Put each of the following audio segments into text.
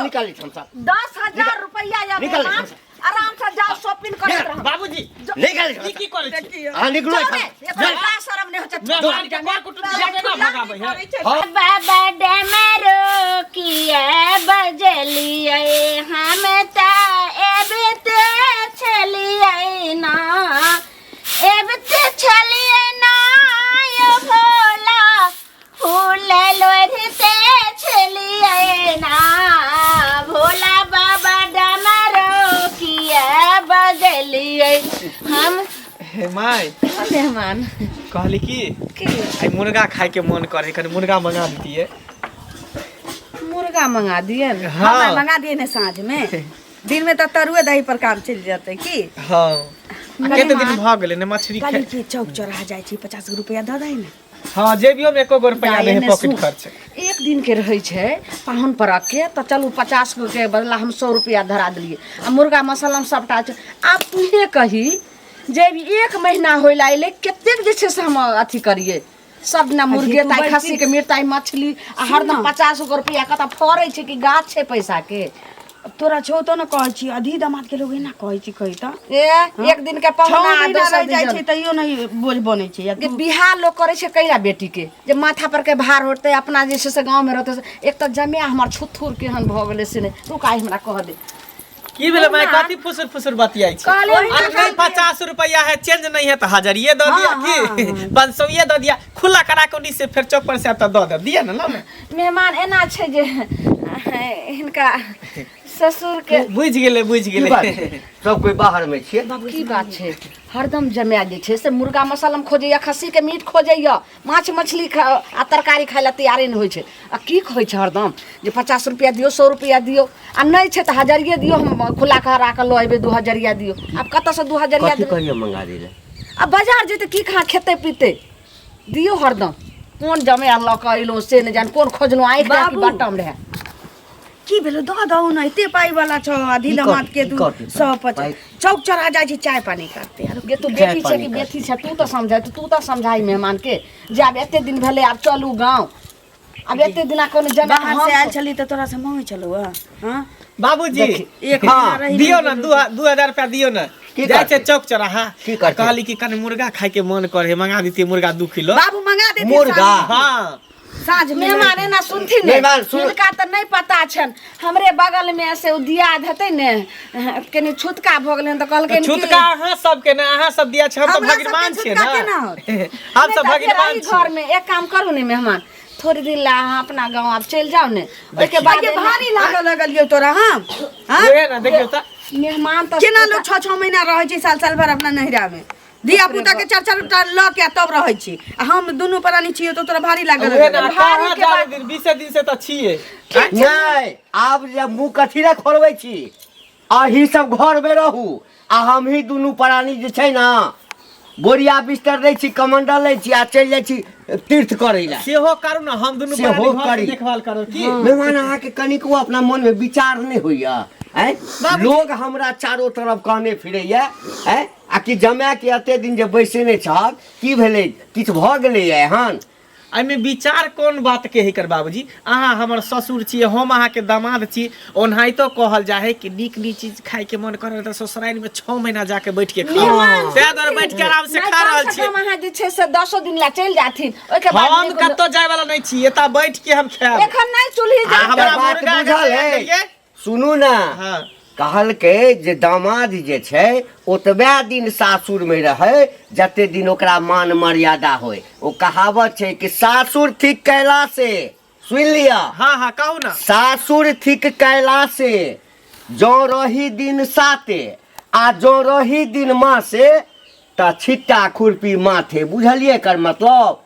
निकाल एहिठाम सँ। 10,000 रुपैआ या निकाल मेहमान एहिठाम। आराम से जाओ शॉपिंग करैत रहब। बाबूजी, निकाल ई एहिठाम। की करै छी? अहाँ निकलू जाओ रे, एहिठाम। एकरा लाज शरम नहि होइ छै। मेहमान के कर कुटुम्ब के केना भगाबै है? हाँ। बाबा डमरू किए बजलियै, हम तऽ एबिते छलियै ना, एबिते छलियै ना यौ भोला, फूल लोढ़िते छलियै ना। भोला बाबा डमरू किए बजलियै हम। हे my. मेहमान। कहली की की? आइ मुर्गा खाय के मन करे, कनि मुर्गा मंगा दितियै। मुर्गा मंगा दिए ने? हाँ। हमरा मंगा दिए ने साँझ में, दिन में तऽ तरुए दही पर काम चलि जेतै की। हाँ, आ कते दिन भऽ गेलै ने मछली कहली खाय। कि चौक चौराहा जाइ छी, 50 गो रुपया दऽ दही ने। हाँ, जेबियो में एको गो रुपया दाइ, नहीं है। एने पॉकेट सुन। खर्च। एक दिन के रहै छै पाहुन परख के, तऽ चलू 50 गो के बदला हम 100 रुपया धरा देलियै आ मुर्गा मसाला सबटा छै। आब तूहे कही जे भी एक महीना होय ला अयलै, कतेक जे छै से हम अथी करियै सब दिना मुर्गे तू ताइ बड़ खस्सी के मीट ताइ मछली आ हरदम 50 गो रुपया कतऽ फड़ै छै कि गाछ छै पैसा के? तोरा छौ तो ने कहै छी, अधि दामाद के लोग एना कहै छी, कही तऽ। ए, एक दिन के 6 पहुना आ महीना दोसर रहि जाइ दिन छै तैयो नहि बोझ बनै छै। या जे बियाह लोग करै छै कैला बेटी के जे माथा पर के भार होतै, अपना जे छै से गाँव में रहतै। एक तऽ जमिया हमर छुथुर केहन भऽ गेलै से नहि। रुक, आइ हमरा कह दे। की भेलै माय? कथी फुसुर फुसुर बतियाइ छी? कहलियै अरे नहीं, 50 रुपया है, चेंज नहीं है तो हजरिए दऽ दिया की 500 दऽ दिया, खुला करा के उन्हीं से फेर चौक पर से आता दऽ दे दिया ना, लाओ ना। मेहमान, एना छै जे हिनका ससुर के बुझि गेलै, बुझि की गेलै। बात छै? सब कोई बाहर में छियै। की बात छै, हरदम जमाए जे छै से मुर्गा मसालामे खोजैया, खस्सीके मीट खोजैया, माछ मछली खा आ तरकारी खाइ लए तैयारे नहि होइ छै। आ की कहै छै हरदम जे 50 रुपैआ दियौ, 100 रुपैआ दियौ, आ नहि छै तऽ हजरिए दियौ, हम खुला करा कऽ लऽ अयबै, 2 हजरिया दियौ। आब कतऽसँ 2 हजरिया कथी देबै? कहियो मंगा दै लए? आ बाजार जेतै की खा खेतै पीतै? दियौ हरदम। कोन जमाए लऽ कऽ अयलहुँ से नहि जान, कोन खोजलहुँ आँखि रहए कि बाबू। बटम रहए। की भेलो? दऽ दहु ने, एते पाइ वाला छौ अधि की दामाद करतै, के। की तू करतै? सौ पचास पाइ- चौक चौराहा जाइ छी चाय पानी करते आरो। गे तू चाय बेटी छै पानी कि कर। बेटी छै, तू तऽ समझाइ, तू तऽ समझाइ मेहमान के जे आब एते दिन भेलै, आब चलू गाँव। आब एते दिना कोनो जगह बाहर से आयल छली तऽ तोरा से मांगै छलौ हँ? बाबूजी, एक हाँ, महीना रहि दियौ ना, 2000 रुपया दियौ ना। की जाइ छै करतै? चौक चौराहा। की करतै? कहली कि कनि मुर्गा खाय के मन करे, मंगा दितियै मुर्गा 2 किलो। बाबू मंगा देती। मुर्गा? हाँ। साँझ में। मेहमान, एना सुनथिन ने। मेहमान, सुन। हिनका तऽ नहि पता छनि, हमरे बगल में से ओ दियाद हेतै ने, कनि छुतका भऽ गेलै तऽ कहलकै। छुतका अहाँ सबके ने, अहाँ सब दिया छै, हम तऽ हमरा सबके भगिनमान छियै छुतका ने। केना होत? हम सब भगिनमान छियै। घर में एक काम करू ने मेहमान, थोड़े दिन ला अहाँ अपना गाँव आब चलि जाउ ने, ओहिके बाद आगे भारी लागऽ लगलियौ तोरा हम, हाँ? उहे ने, देखियौ तऽ। मेहमान तऽ केना लोग 6 6 महीना रहै छै, साल साल भर अपना नैहरा में धिया पुता के चार चार टा लऽ के आ तब रहै छी, आ हम दुनू प्राणी छियै तऽ तोरा भारी लागऽ उहे ने लगल। कहाँ जाबे दिन, 20 दिन से तऽ छियै। नहि, आब जे मुँह कथी लए खोलबै छी? अही सब घर में रहू आ हमही दुनू प्राणी जे छै ने बोरिया बिस्तर लै छी, कमंडल लै छी आ चलि जाइ छी तीर्थ करै लए। सेहो करू ने, हम दुनू सेहो प्राणी घर के करी। देखभाल करब की। मेहमान, अहाँके कनिको अपना मन में विचार नहि होइया? आँय, लोग हमरा चारो तरफ कहने फिरैया, आँय, आ कि जमाए के एते दिन जे बैसेने छहक, की भेलै? किछु भऽ गेलैया एहन? एहिमे विचार कोन बात के है कर बाबूजी? अहाँ हमर ससुर छी, हम अहाँके दामाद छी। ओनाहितो कहल जाइ है कि नीक नीक चीज खाय के मन करे तऽ ससुरारि में 6 महीना जाके बैठ के खाओ। मेहमान, ताहि दुआरे बैठ के आराम से नहि, खा कम रहल से छी। कम अहाँ जे छै से 10 दिन ला चलि जाथिन, ओहिके बाद हम नहि कोनो- कतौ जाय वाला नहि छी, एतऽ बैठ के हम खायब। एखन नहि चूल्ही आ जलतै। हमरा बात मुर्गा बुझल के है? देलियै? सुनू ने। हाँ। कहलकै जे दामाद जे छै ओतबे दिन सासुरमे रहै जते दिन ओकरा मान मर्यादा होय। ओ कहावत छै कि सासुर ठीक कैला से, सुनि लिअ। हाँ हाँ, कहू ना। सासुर ठीक कैला से जँ रही दिन साते आ जँ रही दिन मासे तऽ छिट्टा खुरपी माथे। बुझलियै एकर मतलब?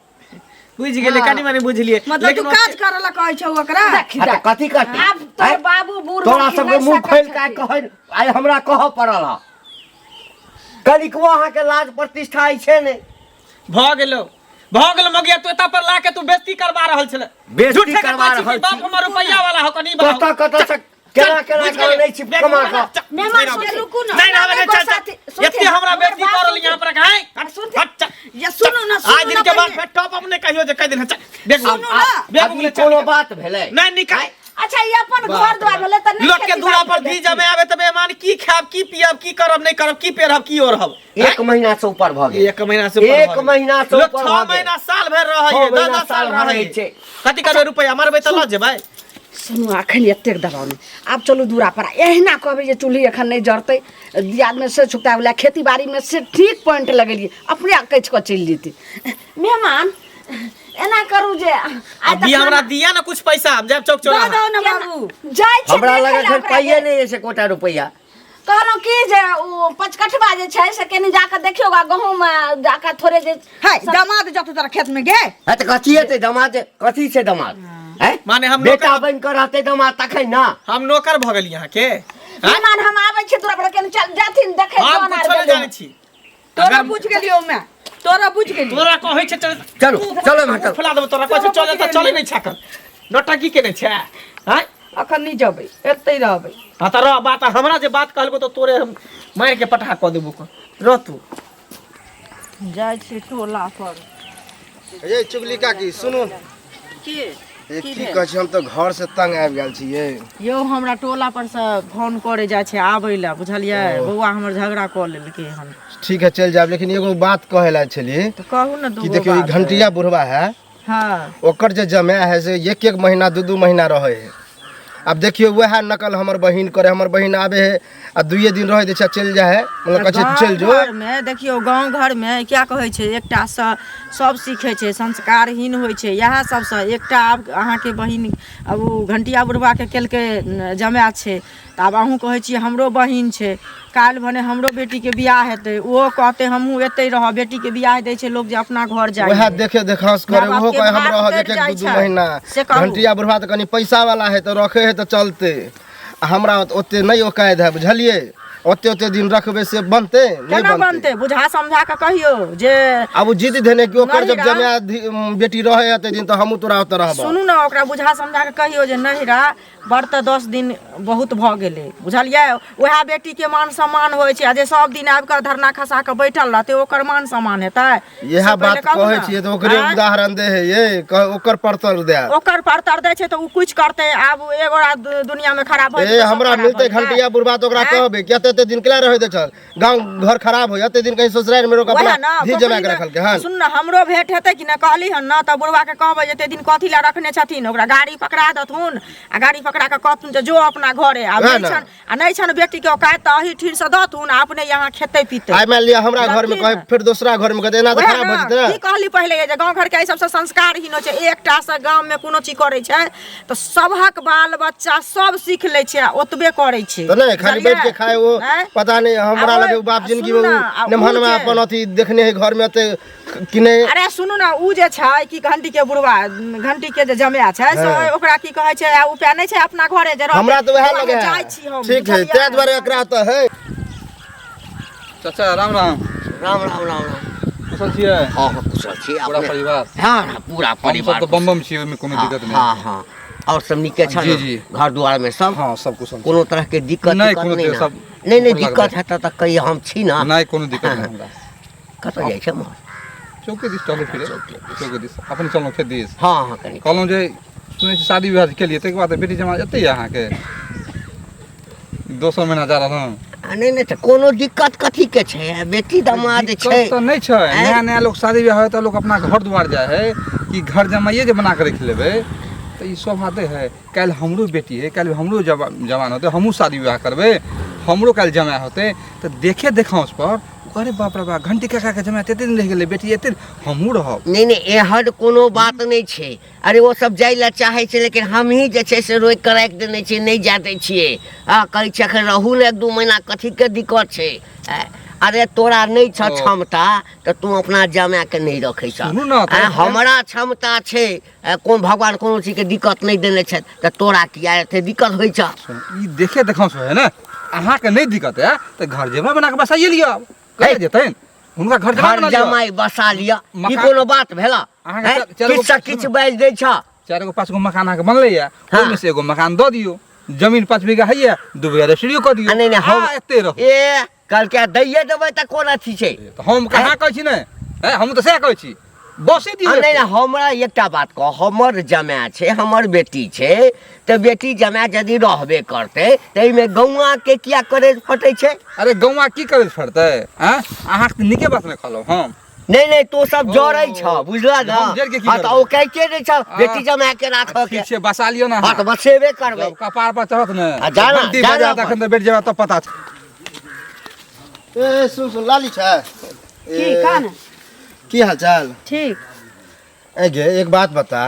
बुझि गेलै, कनि मनि बुझलियै। मतलब तू लेकिन काज करऽ ला कहै छौ ओकरा? देखी। हाँ, तऽ कथी करतै? आब तोर आँय? बाबू बूढ़ तोरा भेलखिन, सबके नहि मुँह सकैत खोलि कऽ छथिन। कहै आइ हमरा कहऽ पड़ल हँ। कनिकबो अहाँके लाज प्रतिष्ठा अछि ने? भऽ गेलो, भऽ गेलो मगिया, तू एतऽ पर ला के तू बेइज्जती करवा रहल छले। बेइज्जती झूठे के करवा कहै छी कि रहल बाप छी। हमर रुपैया वाला हो, कनी बा। कतऽ कतऽ से केना केना कऽ लै छी कमा कऽ। मेहमान, सुनथिन। रुकू ना। नहीं रहबे, नहीं, चल चल। सुनथिन, एते हमरा हमर बेइज्जती बात कर रहल सुनथिन। यहाँ पर हैं। सुनथिन। हट, चल। या सुनू ना, सुनू आज दिन ना के बाद पहिने। फेर टॉप अप नहीं कहियो जे कह दिन। चल, बैग सुनू ना। बैग आब ई कोनो बात भेलै? नहीं निकाल। अच्छा ई अपन घर द्वार भेलै त नहि लोक के खेती दूरा बाड़ी पर धी जमे आबे त मेहमान की खायब की पियब की करब नहीं करब की पेरब की ओढ़ब एक महीना से ऊपर भऽ गेल एक महीना से ऊपर एक भऽ गेल। महीना से लोक ऊपर छह भऽ गेल। महीना साल भरि रहै छह है दस महीना दस साल साल भरि रहै रहै छै। कथी करबै रुपैआ मरबै तऽ लऽ जेबै सुनू एखन एतेक दबाव नहि आब चलू दूरा पर एहिना कहबै जे चूल्ही एखन नहि जरतै दियादमे से छुकता वला खेती बाड़ीमे से ठीक पॉइंट लगेलियै अपने कचि कऽ चलि जेतै मेहमान एना करू जे आइ अभी हमरा दिया ना कुछ पैसा हम जायब चौक दऽ चौराहा दहो ने बाबू जाइ छै हमरा देखै लग लए एखन ओकरा पाइए के। नहि अछि एकोटा रुपैआ कहलहुँ की जे ओ पचकठवा जे छै से कनि जाकऽ देखियौ गा गहूँम जाकऽ थोड़े जे है दमाद जतौ तोरा खेत में गे है तऽ कथी हेतै दमाद कथी छै दमाद हैं? माने हम बेटा नौकर- बनि कऽ रहतै दमाद तखन ना हम नौकर भऽ गेली अहाँके आँय? मेहमान हम आबै छी तोरा पर कनि चल जाथिन देखै हम जौन आर कुछो नहि गेलै। जानै छी तोरा अगर- बुझ गेलियौ मैं तोरा बुझ गेलियौ तोरा कहै छै चल चलू चलो एम्हर चलू फुला देबो तोरा कहै छै चल तऽ चलै नहि छै एखन नौटंकी केने छै आँय अखन नहि जेबै एतै रहबै हाँ तऽ रह बात हमरा जे बात कहलको तऽ तोरे हम मारि के पटहा कऽ देबो कऽ रह तू जाइ छी टोला पर ये चुगली काकी सुनू की ये की कहै छी हम तऽ घर से तंग आबि गेल छी ये यौ हमरा टोला पर से फोन करे जाइ छै आबै लए बुझलियै बौआ हमर झगड़ा कऽ लेलकै हन ठीक है चलि जायब लेकिन एगो बात कहै लए छलियै तऽ कहू ने कि दूगो देखियौ ई बात। घंटिया बुढ़वा है हँ ओकर जे जमाय है से एक एक महीना दू दू महीना रहै है आब देखियौ वएह नकल हमर बहिन करे हमर बहिन आबे है आ दुइये दिन रहै दै छै आ चलि जाइ है मतलब कहै छै चलि जो घरमे देखियौ गाँव घरमे क्या कहै छै एकटा सँ सब सीखै छै संस्कारहीन होइ छै इएह सबसँ एकटा आब अहाँके बहिन आब ओ घंटिया बुढ़बाके केलकै जमाय छै तऽ आब अहूँ कहै छियै हमरो बहिन छै काल्हि भने हमरो बेटीके बियाह हेतै ओहो कहतै हमहूँ एतै रहब बेटीके बियाह दै छै लोक जे अपना घर जाइ वएह देखे देखांस करे माय ओहो बापके कहे हम भार रहब उतरि एक एक जाइ दू दू छै। महीना से कहू। घंटिया बुढ़वा तऽ कनि पैसा वाला है तऽ रखे है तऽ चलते आ हमरा ओते नहि औकात है बुझलियै ओते ओते दिन रखबै से बनतै नहि केना बनतै बनतै बुझा समझा कऽ कहियौ जे आब ओ जिद धेने कि ओकर जब नहिरा- जमाय बेटी रहै एते दिन तऽ हमहूँ तोरा ओतऽ रहब सुनू ने ओकरा बुझा समझा कऽ कहियौ जे नहिरा बड़ तऽ 10 दिन बहुत भऽ गेलै बुझलियै उएह बेटीके मान सम्मान होइ छै आ जे सब दिन आबि कऽ धरना खसा कऽ बैठल रहतै ओकर मान सम्मान हेतै इएह से बात पहिले कहू कहै ने। छियै तऽ ओकरे आँय? उदाहरण दे है ये ओकर परतर दे ओकर परतर दै छै तऽ ओ कुछ करतै आब एगोरा दुनियामे खराब भऽ ए जेतै, सब हमरा खराब मिलतै भऽ जेतै। घंटिया बुढ़बा तऽ ओकरा आँय? कहबै कि एते एते दिन केला रहै दै छल गाँव घर खराब होय एते दिन कहीं ससुरारि मे रोक वएह अपना ने धी जमा के पोखरिमे- रखलकै हन सुन ने हमरो भेंट हेतै कि ने कहली हन ने तऽ बुढ़वा के कहबै जे एते दिन कथी लए रखने छथिन ओकरा गाड़ी पकड़ा देथुन आ गाड़ी पकड़ा कऽ कहथुन जे जो अपना घरे आ वएह नहि ने। छन आ नहि छन बेटी के औकात तऽ अही ठीन से दथुन आ अपने यहाँ खेतै पीतै आइ मानि लिअ हमरा घर मे लड़की कहे ने। फेर दोसरा घर मे कहते एना तऽ वएह खराब भऽ ने, जेतै ने की कहली पहिले जे गाँव घरके एहि सबसँ संस्कारहीन होइ छै एकटा से गाममे कोनो चीज करै छै तऽ सभक बाल बच्चा सब सीख लै छै आ ओतबे करै छै तऽ नहि खाली बैठ के खाए वो आँय? पता नहीं हमरा आ लगे ओ बाप जिनगी सुनू में ने, आ उ नेमहनवा जे- अपन अथी देखने है घर में एते कि नहि अरे सुनू ने उ जे छै कि घंटी के बुढ़वा घंटी के जे जमाय छै से हाँ। ओकरा की कहै छै आ उपाय नहि छै अपना घरे जे रहतै। हमरा तऽ वएह बौआ, लगे जाइ है छी हम ठीक है बुझलियै? ताहि दुआरे एकरा तऽ है चाचा राम राम राम राम राम राम कुशल छियै हाँ हाँ कुशल छी पूरा अपने परिवार हाँ हाँ पूरा हम सब परिवार तऽ बम बम छियै ओहिमे कोनो हाँ, दिक्कत नहि हाँ हाँ और सब नीके छ जी, ने जी। घर द्वार में सब हाँ सब कुशल छै। कोनो तरह के दिक्कत नहि, तिक्कत कोनो नहि दिक्कत, ने सब नहि नहि ऊपर दिक्कत लगबै। हेतै तऽ कहियै हम छी ने नहि कोनो दिक्कत नहि हमरा कतऽ जाइ छै मोहन चौके दिस टहलै फिरै चौके दिस अपने चललहुँ खेत दिस हाँ हाँ कनि कहलहुँ जे सुनै छी शादी विवाह केलियै ताहिके बाद बेटी जमा एतै यऽ अहाँके दोसर महीना जा रहल हन आ नहि नहि तऽ कोनो दिक्कत कथी के छै आ बेटी दमाद दिक्कत छै तऽ नहि छै आँय? नया नया लोक शादी विवाह होइ तऽ लोक अपना घर दुआर जाइ है कि घर जमाइए जे बना कऽ रखि लेबै तऽ ई शोभा दै है काल्हि हमरो बेटी है काल्हि हमरो जवान होतै हमहूँ शादी विवाह करबै हमरो काल्हि जमाइ होतै तऽ देखे देखाउँस पर अरे बाप रे बाप घंटी काकाके जमाइ एते दिन रहि गेलै बेटी एते हमहूँ रहब नहि नहि एहन कोनो बात नहि छै अरे ओ सब जाइ लए चाहै छै लेकिन हमही जे छै से रोकि कऽ राखि देने छियै नहि जाय दै छियै आ कहै छियै एखन रहू ने एक दू महीना कथीके दिक्कत छै अरे तोरा नहि छह क्षमता तऽ तू अपना जमाएके नहि रखै छह सुनू ने, तऽ- हमरा क्षमता छै कोन भगवान कोनो चीजके दिक्कत नहि देने छथि तऽ तोरा किया एते दिक्कत होइ छह ई देखे देखाउँस है ने अहाँके नहि दिक्कत है तऽ घर जेबा बना कऽ बसाइए लिअ कहिया जेतनि हुनका घर जमा घर बना लिअ जमाइ बसा लिअ ई मकान- कोनो बात भेला अहाँके हैं? चारि गो- किछु सँ किछु बाजि दै छह चारि गो पाँच गो मकान अहाँके बनलैए हाँ। ओहिमे से एगो मकान दऽ दियौ जमीन 5 बीघा हैया 2 बीघा रजिस्ट्रियो कऽ दियौ आ नहि नहि हम आ, एते रहू ए कहलकै दैये देबै तऽ कोन अथी छै तऽ हम कहाँ कहै छी ने हैं हम तऽ सएह कहै छी बसे आ दियौ नहि नहि, हमरा एकटा बात कह, हमर जमाय छै, हमर बेटी छै, तऽ बेटी जमाय यदि रहबे करतै तऽ एहिमे गौआ के किया करे फटै छै? अरे गौआ की करे फटतै? आँ, अहाँके तऽ नीके बात नहि कहलहुँ हम। नहि नहि, तो सब जरै छ, बुझला ने? हम जरि के की हाँ तऽ करबै? ओ कहिते नहि छ बेटी जमाय के राखऽ के। ठीक छै, बसा लियौ ने। हाँ तऽ बसेबे करबै। जब कपार पर चढ़त ने, आ जाना, घंटी जाना बजात अपन। अखन तऽ बैठ जेबै तब पता छै। ए सुन सुन, लाली छै? की कह ने। की हाल चाल? ठीक। ए गे, एक बात बता,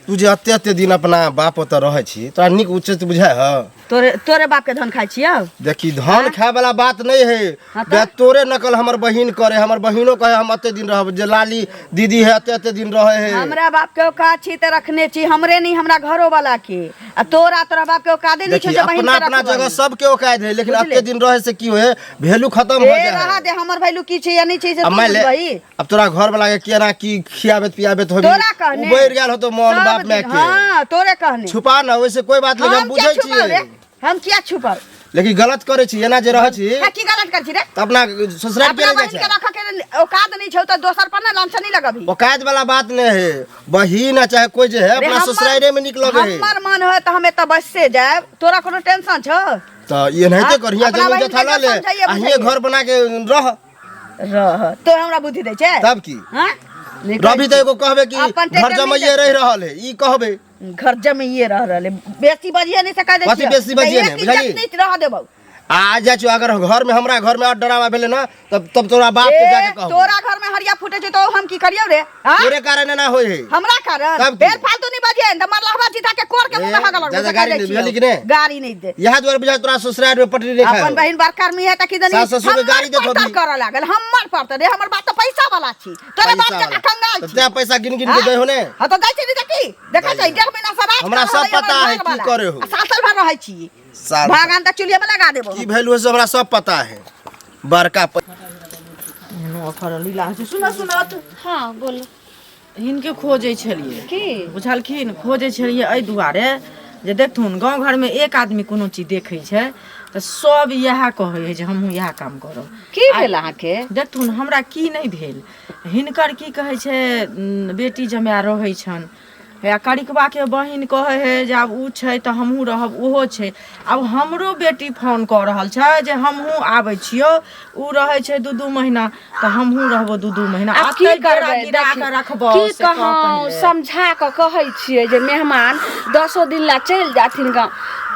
तू जे एते एते दिन अपना बाप ओतऽ रहै छी, तोरा नीक उचित बुझाइ ह? तोरे तोरे बाप के धन खाइ छियौ? देखी, धन खाय वाला बात नहीं है। हाँ तऽ? बे, तोरे नकल हमर बहिन करे, हमर बहिनो कहे हम एते दिन रहब, जे लाली दीदी है एते एते दिन रहे है। हमरा बाप के औकात छी तऽ रखने छी, हमरे नहीं हमरा घरो वाला के। आ तोरा तोरा बाप के औकाते नहीं छौ देखी, जे बहिन अपना के अपना रखबही। जगह सबके औकात है, लेकिन बुझले? एते दिन रहे से की होए, वैल्यू खत्म हो ए जाए रहा है। दे, हमर वैल्यू की छै या नहीं छै से अब तू मान ले, बुझबही। अब तोरा घर वाला के केना की खियाबेत पियाबेत होबी, तोरा कहने उबैर गेल होतो मन सब बाप माय दिन, के। हाँ तोरे कहने। छुपा ना, वैसे कोई बात नहीं, हम हम किया बुझै छुपाव रे? छियै। हम किया छुपाव? लेकिन गलत करै छी, एना जे रहै छी। हाँ, की गलत करै छी रे? तऽ अपना ससुराल अपना के बहिन जाइ के छै। रखऽ के औकात नहीं छौ तऽ दोसर पर ना लांछन नहीं लगबही। औकात वाला बात नहीं है, बहिन आ चाहे कोई जे है रे, अपना ससुराले में निक लगे है। हमर मन होय तऽ हम एतऽ बससे जायब, तोरा कोनो टेंशन छौ? तऽ एनाहिते हाँ? कर, हियाँ अपना जमीन बहिन जथा के लऽ ले समझाइए, आ हियाँ बुझाइए। घर बना के रह। रह, तो हमरा बुद्धि दै छै? तब की? हाँ? रवि तऽ एगो कहबे कि अपन घर टेंशन नहीं जमैये रहि रहल है, ई कहबे। घर जमैये रह रहल है, बेसी बजिए नहीं सका दै कथी छियौ। बेसी बजिए तऽ नहि, एक बुझलिही? इज्जत नहीं रह देबौ। आ जाइ छियौ, अगर घर में हमरा घर में और डरामा भेलै ना, तब तब तोरा बाप के ए, जाके कहबो। तोरा घर में हरिया फूटे छै तो हम की करियौ रे? हाँ? तोरे कारण एना होय है। हमरा कारण? तब की? बेर फालतू नहीं बजिए, तऽ मरलहबा जीता के कोर के मुंह में ए, हगल ज्यादा गाड़ी नहीं बुझली कि नहीं? गाड़ी नहीं दे। इएह दुआरे बुझाइ तोरा ससुराल में पटरी नहीं खाय। अपन बहिन बड़का आदमी है तऽ की दनी सास ससुर के गाड़ी देत हमर होबी। परतर करऽ लागल, हमर परतर रे, हमर बाप तऽ पैसा वाला छी, तोरे बाप पैसा जकाँ वाला। कंगाल तऽ छी। तें पैसा गिन गिन के हाँ? दै हो ने? हाँ तऽ दै छै नहीं तऽ की? देखै छै, 1.5 महीना से राज हमरा कर सब रहल है पता हमर है की घरवाला। करे हो। आ साल साल भर रहै छी। साल भागान तऽ चूल्हे में लगा देबो। की भेलू से हमरा सब पता है। बड़का सुनो सुनो। हाँ बोलो। हिनके खोजै छलियै। की बुझलखिन? खोजै छलियै एहि दुआरे जे देखथुन गाँव घरमे एक आदमी कोनो चीज देखै छै तऽ सब इएह कहै है जे हमहूँ इएह काम करब। की भेल अहाँके? देखथुन हमरा की नहि भेल, हिनकर की कहै छै, बेटी जमाय रहै छनि, हे करिकबाके बहिन कहै है जे आब ओ छै तऽ हमहूँ रहब, ओहो छै। आब हमरो बेटी फोन कऽ रहल छै जे हमहूँ आबै छियौ, ओ रहै छै 2-2 महीना तऽ हमहूँ रहबो 2-2 महीना। आब की एतै डेरा करबै? गिरा देखी, कऽ रखबौ की से कह कहौं, पहिले। समझा कऽ कहै छियै जे मेहमान 10 दिन ला चलि जाथिन गाँव,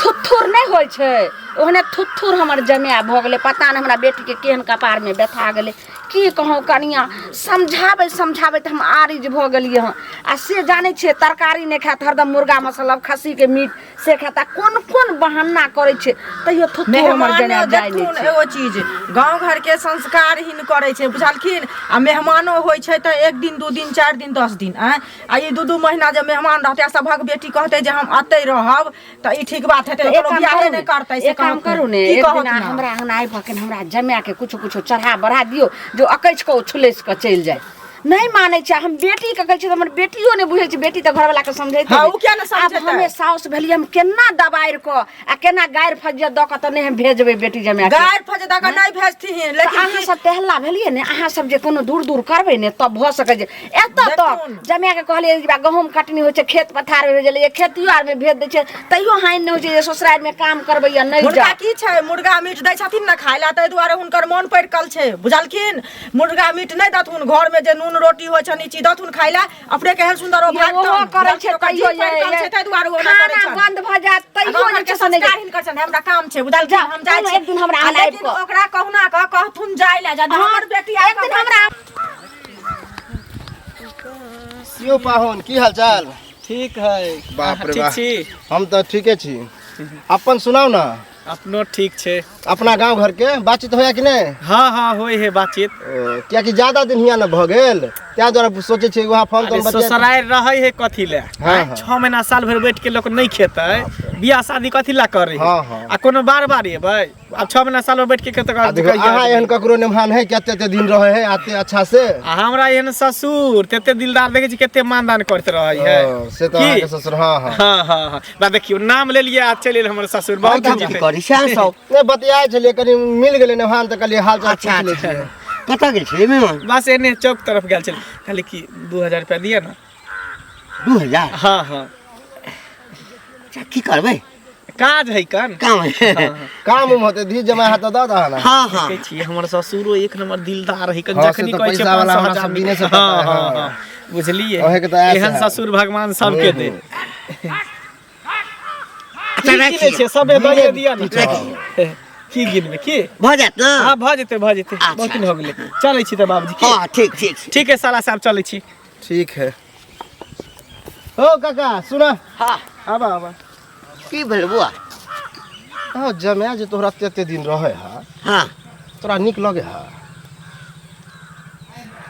थुथुर नहि होइ छै ओहने थुथुर हमर जमाय भऽ गेलै। पता नहि हमरा बेटीके केहन कपारमे व्यथा गेलै। की कहौं कनिया, समझाबै समझाबै तऽ हम आरिज भऽ गेलियै हँ। आ से जानै छियै तरकारी नहि खायत, हरदम मुर्गा मसल्ला खस्सीके मीट से खायत, आ कोन कोन बहाना करै छै तैयो थुथुर हमर मेहमानो जमाय जाइ नहि देखथुन छै। एगो चीज, गाँव घरके संस्कारहीन करै छै बुझलखिन। आ मेहमानो होइ छै तऽ 1 दिन 2 दिन 4 दिन 10 दिन, आँय, आ ई 2-2 महीना जे मेहमान रहतै आ सभक बेटी कहतै जे हम एतै रहब तऽ ई ठीक बात हेतै? एक ककरो काम बियाहे करू नहि ने, करतै से एक काम कहथुन। करू ने, की एक कहत दिना ने? हमरा अंगना आबि कऽ हमरा जमाय के कुछो कुछो चढ़ा बढ़ा दियौ जो अकैछ कऽ ओ छुलसि कऽ चलि जाय। नहि मानै छै। हम बेटी के कहै छियै तऽ हमर बेटियो नहि बुझै छै। बेटी तऽ घरवला के समझैते हाँ, नहि। उ किया नहि आब समझेतै? हमे साउस भेलियै, हम केना दबारि कऽ आ केना गारि फज्जत दऽ कऽ तऽ नहि हम भेजबै बेटी जमाय के। गारि फज्जत दऽ कऽ नहि भेजथिन, लेकिन अहाँ सब टहला भेलियै ने, अहाँ सब जे कोनो दूर दूर करबै ने तब भऽ सकै छै। एतऽ तक देखथुन। जमाय के कहलियै जे गहूँम कटनी होइ छै, खेत पथार मे भेजलियै, खेतियो आर मे भेज दै छै, तैयो हानि नहि होइ छै जे ससुरारि मे काम करबै या नहि हुनका जाउ। की छै, मुर्गा मीट दै छथिन ने खाय लए, ताहि दुआरे हुनकर मोन पड़ि छै बुझलखिन। मुर्गा मीट नहि देथुन, घर में जे नून रोटी होइ छनि ई चीज देथुन खाय लए, अपने केहन सुंदर ओ ये भागतन। ओहो करै छै बुझलखिन, ओकर तैयो जीभ पड़ि ये छै, ताहि दुआरे ओ ओना करै खाना छनि। बंद भऽ जायत तैयो गाँव जे घरके छै से नहि संस्कार हिनकर छनि, हमरा काम छै बुझलखिन, जाउ, हम जाइ कोनो छी। एक दिन हमरा आ आबि लेकिन कऽ। ओकरा कहुना कऽ कहथुन जाइ लए, जब हाँ, हमर बेटी आबि एक दिन कऽ हमरा यौ पाहुन, की हाल चाल? ठीक है। बाप रे ठीक बा। छी? हम तऽ ठीके छी, अपन सुनाउ ने। अपनो ठीक छै। अपना गांव घर के बातचीत होया कि नहि? हाँ हाँ, होय है बातचीत। ओ, कियाकि ज्यादा दिन हिया न भऽ गेल, ताहि दुआरे सोचै छियै वहाँ फोन अरे तोन बतिया। ससुरारि रहै है कथी ले? हाँ, हाँ। 6 महीना साल भरि बैठ के लोक नहि खेतै, बियाह शादी कथी ला करै है? हाँ, हाँ। आ कोनो बार बार एबै, आब 6 महीना साल भरि बैठ के कतऽ आ देखो, अहाँ एहन ककरो निमहान है कि एते एते दिन रहे है आते अच्छा से? आ हमरा एहन ससुर तेते दिलदार देखै छी, कते मानदान करैत रहै है। ओ, से तऽ की? अहाँके ससुर, हाँ हाँ हाँ हाँ हाँ, बा देखियौ नाम लेलियै आ चलि एल हमर ससुर, बहुत की खुशी करी छै अहाँ सब? नहि बतियाइ छलियै, कनि मिल गेलै निमहान तऽ कहलियै हाल चाल अच्छा, पूछि लै अच्छा। छियै। कतऽ गेल छलै मेहमान? बस एने चौक तरफ गेल छलै। कहली कि 2000 रुपया दिअ ना। 2000? हाँ हाँ। अच्छा, की करबै? काज है कन। काम है। काम उम होते धी जमा हाथ दऽ दह ना। हाँ हाँ। देखै छी हमर ससुरो एक नंबर दिलदार है कन, हाँ, से जखनी तऽ कहै छै पैसा वाला 500 हमरा हजार सब दिने से हाँ पता है, हाँ हाँ। हाँ बुझलिए। अहें के तऽ ऐसे एहन है। ससुर भगवान सबके दे। अच्छा की लै राखिए छियै सबे दऽ दिअ ने। की गिनबै की? भऽ जायत ना? हाँ भऽ जेतै भऽ जेतै। अच्छा। बहुत दिन हो गेलै। चलै छी तऽ बाबूजी की? हाँ ठीक ठीक। ठीक है साला साहब चलै छी। ठीक है। ओ काका सुना। हाँ। आबा आबा। की भेल बुआ? हाँ जमाय जे तोहरा एते एते दिन रहे है। हाँ। तोरा नीक लगे है?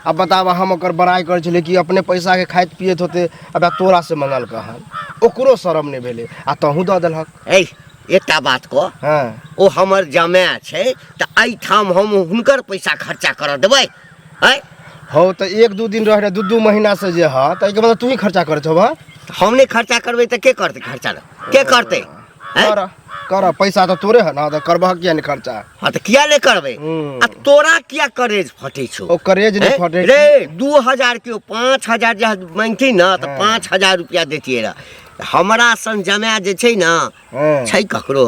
अब बताबा हम ओकर बड़ाई करै छलियै कि अपने पैसा के खाइत पियैत होते, अब तोरा से मंगल कहन ओकरो शरम नहि भेलै आ तहूँ दऽ देलहक। ए एकटा बात कह। हाँ। ओ हमर जमाय छै तऽ एहिठाम हम हुनकर पैसा खर्चा करऽ देबै? आँय? हौ तऽ 1-2 दिन रह रहे, 2-2 महीना से जे ह तऽ एहिके मतलब तू ही खर्चा करै छौ? हम नहि खर्चा करबै तऽ के करतै खर्चा? के करतै? कर कर, पैसा तऽ तोरे है ना, तऽ करबह किया नहि खर्चा? हाँ तऽ किया नहि करबै? आ तोरा किया करेज फटै छौ? ओ करेज नहि फटै रे। 2000 के 5000 जे मांगती ना तऽ 5000 रुपया देतियै रह। हमरा सन जमाय जे छै ना छै ककरो?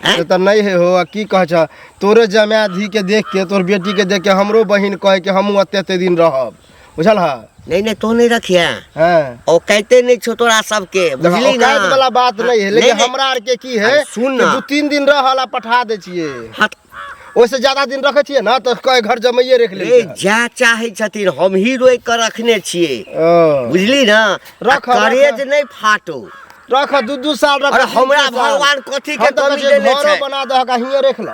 से तऽ नहि है हो। आ की कहै छ तोरे जमाय धी के देख के तोर बेटी के देख के हमरो बहिन कहे कि हमहूँ एते एते दिन रहब, बुझल है? नहीं नहीं तो नहीं रखिए। हाँ। औकाते नहीं छो तोरा सबके, बुझली ना? औकात वाला बात नहीं है, लेकिन नहीं, नहीं। हमरा आर के की है सुन कि ना। 2-3 दिन रहल आ पठा दै छियै। हाँ। ओहिसे ज्यादा दिन रखै छियै ना तऽ कहे घर जमाइए रख ले। रे जा चाहे छथिन हम ही रोकि के रखने छियै, बुझली ना? रख, आ करेज रख। नहीं फाटो। रख 2-2 साल रख। अरे हमरा भगवान कथी के हम तऽ कमी कहै छियै, देने घरो छै? बना दहक आ हियाँ रख ल।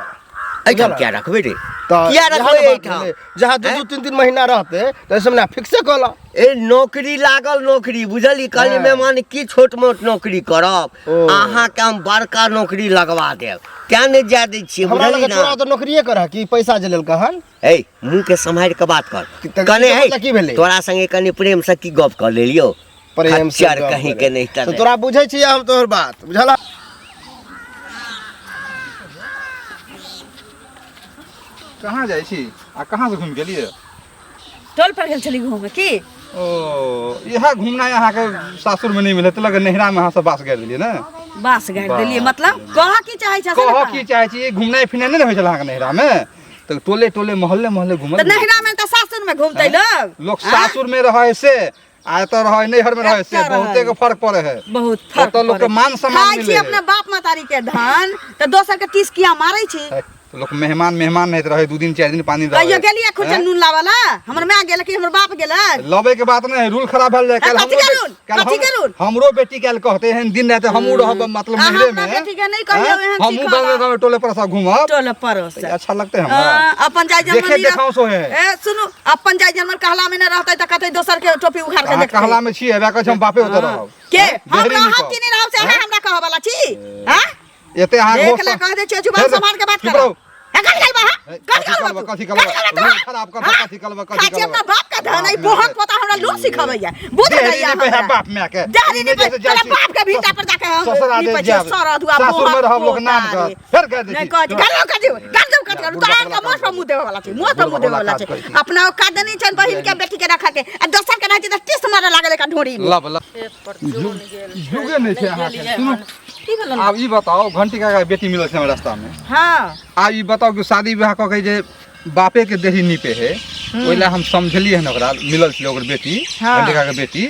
एहिठाम किया रखबै रे? तऽ किया इएह रखबै ने बात एहिठाम? भेलै। जहाँ 2-2, 3-3 महीना रहतै तऽ एहि सब फिक्से कऽ ल। ए नौकरी लागल नौकरी, बुझली? कहली हाँ। मेहमान की छोट मोट नौकरी करब, अहाँके हम बड़का नौकरी लगवा देब, तें नहि जाय दै छियै, हमरा बुझली लगे ना? तोरा तऽ नौकरिए करह कि पैसा जे लेलकै हन? ए मुँह के सम्हारि के बात कर। तऽ कने ई है मतलब की भेलै? तोरा संगे कनि प्रेम से की गप कऽ लेलियौ? प्रेम से खच्चर गप कहीं करे। के नहीं तऽ तने। तोरा बुझै छियै हम तोहर बात, बुझल? कहाँ जाइ छी आ कहाँ से घुमि गेलियै? टोल पर गेल छली घूमे की? ओ इएह घूमनाइ अहाँके सासुर में नहीं मिले तऽ लगे नैहरा में अहाँ सब बास गाड़ि देलियै ने? बास गाड़ि देलियै मतलब कह की चाहै छ? कह की चाहै छी, घूमनाइ फिरनाइ नहि ने होइ छल अहाँके नैहरा में, तऽ टोले टोले मोहल्ले मोहल्ले घूमल। तऽ नैहरा में तऽ सासुर में घूमतै लोग? लोग सासुर में रहै से आ एतऽ रहै नैहर में रहै से एतऽ रहै। बहुते के फर्क पड़ै है। बहुत फर्क ओतऽ लोक के पड़ै। मान सम्मान खाइ छी मिलै है। अपना बाप महतारी के धान तऽ दोसर के टीस किया मारै छी? तऽ लोक मेहमान मेहमान नहीं रहे, 2 दिन 4 दिन 5 दिन रहे। कहियो गेलियै खुर्चन हैं? नून लाबऽ ला? हमर माय गेल कि हमर बाप गेलक? लबै के बात नहीं है, रूल खराब भेल जाय। कथी काल्हि के रूल? काल्हि कथी के रूल? हमरो बेटी काल्हि कहते एहन दिन रहते हमहूँ रहब मतलब अहाँ नैहरे अपना में। बेटी के नहीं कहियौ हैं? एहन हमहूँ सीखऽ गाँव ला। गाँव टोले पर सब घूमब। टोले पड़ोस। तऽ अच्छा लगतै हमरा। हाँ, अपन जाय देखे जनमनी देखाओ सो है। ए सुनू, अपन जाय जनमन कहला में न रहतै तऽ कहतै दोसर के टोपी उखाड़ के अहाँ देखतै। कहला में छियै, वएह कहै छै हम बापे ओतऽ रहब। के? हैं? हम देहरी रहब निकल। कि नहि रहब से अहाँ हमरा कहऽ वाला छी? हाँ? एते अहाँ देख घोष ले, कह दै छियै, जुबान फेर सम्हार के बात चुप करब। रहू। हे, कथी करबै, हाँ? कथी कथी करबै, करबै तू? कथी करबै? कथी करबै तू? रूल खराब करबै, हाँ? कथी करबै, कथी खाइ छी करबै? अपना बाप का धन, ई बोहक पोता हमरा लोग सिखबैया। बुझ देहरी जाइया निपै है हमरा। बाप माय के। देहरी ई नहि निपै, जे जाइ तोरा छी। बाप के भीता पर जाके हम ससुरा निपै दे छियै, जायब। सरधुआ, सासुर में बोहक रहब लोक पोता नाम रे। कर। फेर कह दै नहि छी। कहै छी, गालो कह दियौ, गाल दियौ, कथी करू? तोरा आनके मोछ पर मुँह देबऽ वाला छै, मोछ पर मुँह देबऽ वाला छै। काज करै छी। अपना औकात देने छनि बहिन के बेटी के रखऽ के, आ दोसर के रहै छै तऽ टीस मारऽ लागल एकरा ढोरी मे। लब लब। युगे नहि छै अहाँके। सुनू, आब ई बताउ, घंटी काका के बेटी मिलल छै हमरा रास्ता में। हाँ। आब ई बताउ कि शादी विवाह कऽ के जे बापे के देही नीपे है, ओहि लए हम समझलियै हन ओकरा, मिलल छलै ओकर बेटी, हाँ। घंटी काका के बेटी,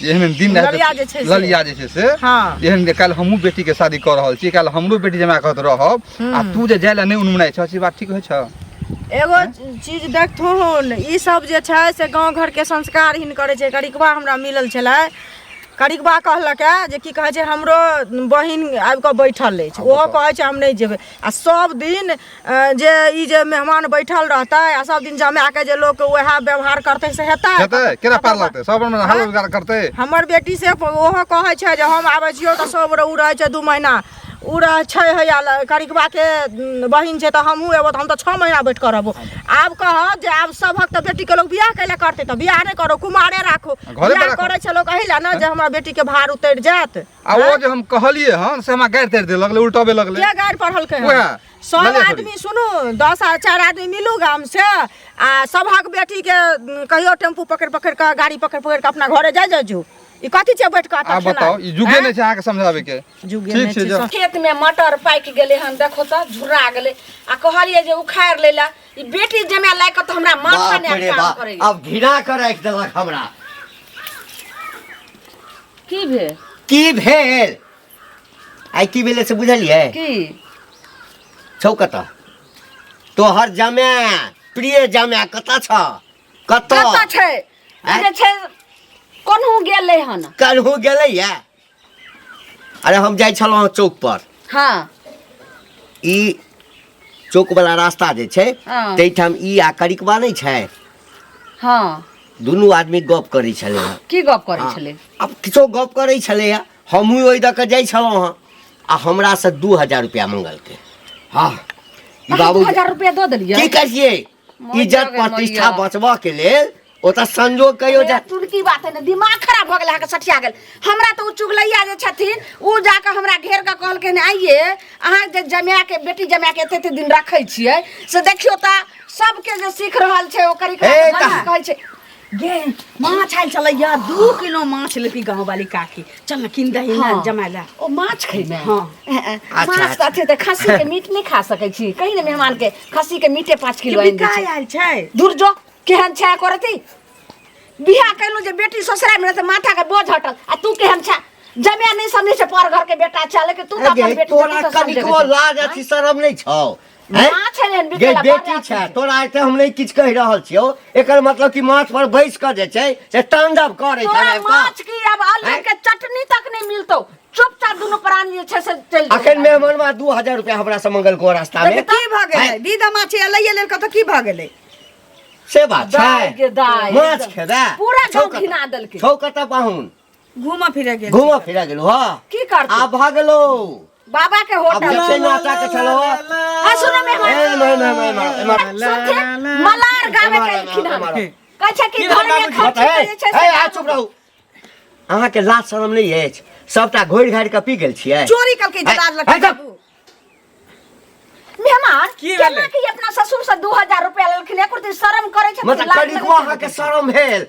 जे एहन दिन राति ललिया जे छै से। ललिया जे छै से, हाँ। एहन जे काल्हि हमहूँ बेटी के शादी कऽ रहल छी, काल्हि हमरो बेटी जमा कहत रहब, आ तू जे जाय लए नहि उनमुनाइ छह, से बात ठीक होइ छौ? एगो चीज देखथुन, ई सब जे छै से गाँव घरके संस्कारहीन करै छै। करिकबा हमरा मिलल छलै, करिकबा कहलक हे जे की कहै छै हमरो बहिन आबि कऽ बैठल अछि, ओहो कहै छै हम नहि जेबै। आ सब दिन जे ई जे मेहमान बैठल रहतै आ सब दिन जमाके जे लोक वएह व्यवहार करतै से हेतै? हेतै? केना पार लगतै? सब अपन हाल रोजगार करतै। हमर बेटी से ओहो कहै छै जे हम आबै छियौ तऽ सब ओ रहै छै 2 महीना, ओ रहै छै हैया करिकबाके बहिन छै तऽ हमहूँ एबो तऽ हम तऽ 6 महीना बैठ कऽ रहबो। आब कहत जे आब सभक तऽ बेटीके लोक बियाह कैला करतै, तऽ बियाह नहि करू, कुमारे राखू। घरे पर बियाह राखू। करै छै लोक एहि लए ने जे हमरा बेटीके भार उतरि जायत। आ ओ जे हम कहलियै हन से हमरा गारि तारि दे लगलै, उल्टबे लगलै। के गारि पढ़लकै हन? वएह। सब ललियै थोड़ी। आदमी सुनू 10 आ 4 आदमी मिलू गाम से आ सभक बेटी के कहियो टेम्पू पकड़ पकड़ के गाड़ी पकड़ पकड़ के अपना घरे जाय जाजू ई कथी छै बैठ के आब बताओ ई जुगे नहि छै अहाँके समझाबै के जुगे ठीक नहि छै छै, जाउ खेत में मटर पाकि गेलै हन देखो तऽ झुरा गेलै आ कहलियै जे उखाड़ि लै लए ई बेटी जमा लायक तऽ हमरा माथा बाप नहि रे काम बाप करैया आब घृणा कऽ राखि देलक हमरा की भेल की भेल आइ की भेलै से बुझलियै की छौ कतऽ तोहर जमाय प्रिय जमाय कतऽ छ कतऽ कतऽ छै आँय? जे छै कोनहु गेलै हन कन्हू गेलैया अरे हम जाइ छलहुँ हँ चौक पर हँ ई चौक वाला रास्ता जे छै हँ। ताहिठाम ई आ करिकबा नहि छै हँ दुनू आदमी गप करै छलै हँ की गप करै हँ। छलै आब किछो गप करै छलैया हमहूँ ओहि दऽ कऽ जाइ छलहुँ हँ आ हमरासँ 2000 रुपया मंगलकै हँ ई अहाँ बाबू 2000 रुपया दऽ देलियै की करियै मोर इज्जत जागे प्रतिष्ठा मैया। बचबऽ के लेल ओतऽ संजोग कहियो जा तुरकी बात है ने दिमाग खराब भऽ गेल अहाँके सठिया गेल हमरा तऽ ओ चुगलैया जे छथिन ओ जाकऽ हमरा घेर कऽ कहलखिन आइये अहाँ जे जमाके बेटी जमाके एते एते दिन रखै छियै से देखियौ तऽ सबके जे सीख रहल छै ओकर हे तऽ- कहै छै गे माछ आयल छलैया 2 किलो माछ लेती गाँव वाली काकी चल ना कीन दही ना हाँ। जमा ला ओ माछ खैमे हाँ। अच्छा, माछ तऽ अथी तऽ खस्सी के मीट नहि खा सकै छी कही ने मेहमान के खस्सी के मीटे 5 किलो आनि दै बिका छै आयल छै दूर जो केहन छै करती बियाह कैलू जे बेटी ससुराल में रहते माथा के बोझ हटल आ तू केहन छै जमे नहीं समझे छै पर घर के बेटा छै लेकिन तू तऽ गे, अपन बेटी तोरा जल्दी से समझे कनिको छै। लाज अथी शरम नहि छौ हैं? माछ एहन गे बिकेला बेटी बड़ छै तोरा एते हम नहि किछु कहि रहल छियौ एकर मतलब कि माछ पर बैस कऽ जे छै से तांडव करै छै तोरा आबि कऽ। माछ की अब आलू हैं? के चटनी तक नहीं मिलतो चुपचाप दुनू प्राणी जे छै से चलि जेतौ। अखन मेहमानवा 2000 रुपया हमरा से मंगलको रास्ता में की भऽ गेलै दीदा माछ एलैये लेल कतऽ की भऽ गेलै से बात छै दाइ गे दाइ। माछ खेबै पूरा छौ गाँव कतऽ? घिना देलकै। छौ कतऽ पाहुन घूमऽ फिरऽ गेल घूमऽ फिरऽ गेलौ हँ की करतै? आब भऽ गेलौ बाबा के आब होटल जते नाचा के छलौ आ सुनो मेहमान ए माय माय माय माय माय सुनथिन मलार गावे एम्हर, के एलखिन एम्हर, हन एम्हर। कहै छै कि की घर में बाबूजी? खर्च हे जे छै हे से आ चुप रहू अहाँके लाज शरम नहि अछि सबटा घोरि घारि कऽ पी गेल छियै चोरी कलकै जे लाज हे, लगतै हे, चुप। बाबू मेहमान की केना भेलै? कि अपना ससुर से 2000 रुपया लेलखिन एको दिन शरम करै छै मतलब कनिको अहाँके शरम भेल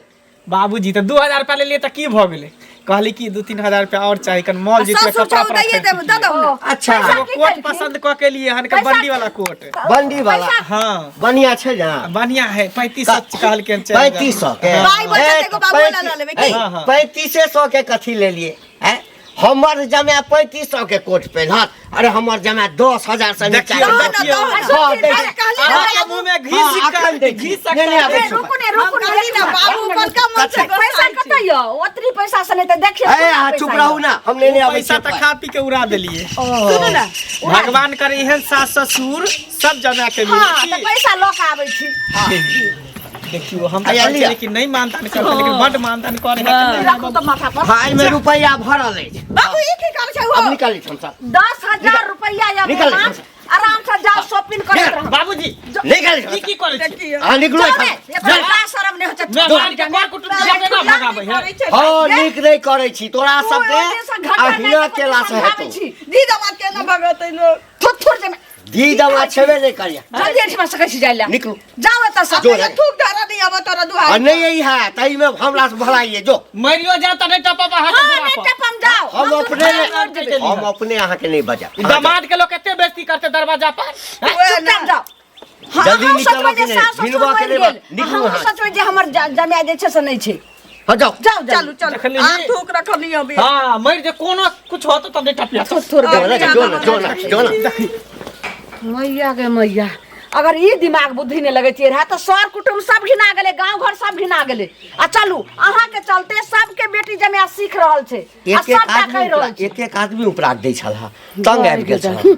बाबूजी तऽ 2000 रुपया लेलियै तऽ की भऽ गेलै कहली कि 2-3 हजार रुपया और चाही कन मॉल आ जैतियै ससुर कपड़ा छौ दैये देब दऽ दहु ने अच्छा एगो की कोट केलखिन? पसंद कऽ के लिए हन के पैसा- बंडी वाला कोट बंडी वाला हाँ बढ़िया छै ने बढ़िया है 3500 कहलकै हन 4000। 3500 के पाइ बचत एगो बाबू लऽ लऽ लेबै की? 3500 के कथी लेलिए हैं हमर जमाय 3500 के कोट पेन्हत अरे हमर जमाय 10,000 से नीचा देखियौ, के देखियौ। हाँ, दै छै। अहाँके मुँह में घी हाँ, सिक्का अखन दै छी। घी नहि, नहि, आबै सिक्का छी। रुकू ने रुकू ने कहली ना बाबू बड़का मन से पैसा कतऽ यौ ओतरी पैसा से नहि तऽ देखियौ ए अहाँ चुप रहू ना हम नहि आबै पैसा छी तऽ खा पी के उड़ा देलिए सुनू ना भगवान करे एहन सास ससुर सब जमा के हाँ मिले तऽ पैसा लऽ कऽ आबै छी देखियो हम तऽ आया कहै लिअ। छियै कि नहि मानतान करतै लेकिन बड्ड मानतान करे है राखू तऽ माथा पर हाँ एहिमे रुपैआ भरल अछि बाबू ई की करै छै अब हो निकालै छी हमसब 10,000 रुपैया या निकाल। मेहमान आराम से जाओ शॉपिंग करैत रहू बाबूजी निकालै ई छी की करै छी अहाँ निकलू जाओ ने एखन। एकरा लाज शरम नहि होइ छै मेहमान के कर कुटुम्ब के केना भगाबै है हँ नीक नहि करै छी तोरा तू सबके ओहि दिनसँ घटा अहिना नहि केला से समझाबै हेतौ छी। दीदा माछ केना भगतै लोक थुथुर जमे दी दवा छेबे नहि करिया जल्दी एहिठमा सकै छी जाइ लए निकलू जाओ एतऽ से जो रे। थूक धरा नहीं आबऽ तोरा आ दुआर नहि अइ है ताहिमे हमरा से भलाइए जो मरियो जा तऽ नहि टपब अहाँके हाँ दुआर नहि पर। टपम जाओ हम अपने चलि हम अपने अहाँके नहि बजाब दामाद के लोग कते बेइज्जती करते दरवाजा पर चुपचाप जाओ हाँ, जल्दी हम निकलऽ सोचबै कि जे नहि? सास ससुर भिनबऽ के मरि नहि बा- गेल। निकलू हम अहाँ। सोचबै जे हमर जमाय जे छै से नहि छै हँ जाओ जाओ चलू चलू चलू देखली? आब थूक रखली अभी हाँ मर जे कोनो कुछ होतो तब नहीं टपिया थुथुर जो ना जो ना जो ना जो ना मैया गे मैया अगर ई दिमाग बुद्धि नहि लगैतियै रहए तऽ सर कुटुम्ब सब घिना गेलै गाँव घर सब घिना गेलै आ चलू अहाँके चलते सबके बेटी जमाय सीख रहल छै आ एक एक सबटा आदमी कहि रहल उपरा छै एक एक आदमी उपराग दै छल तंग आबि गेल छल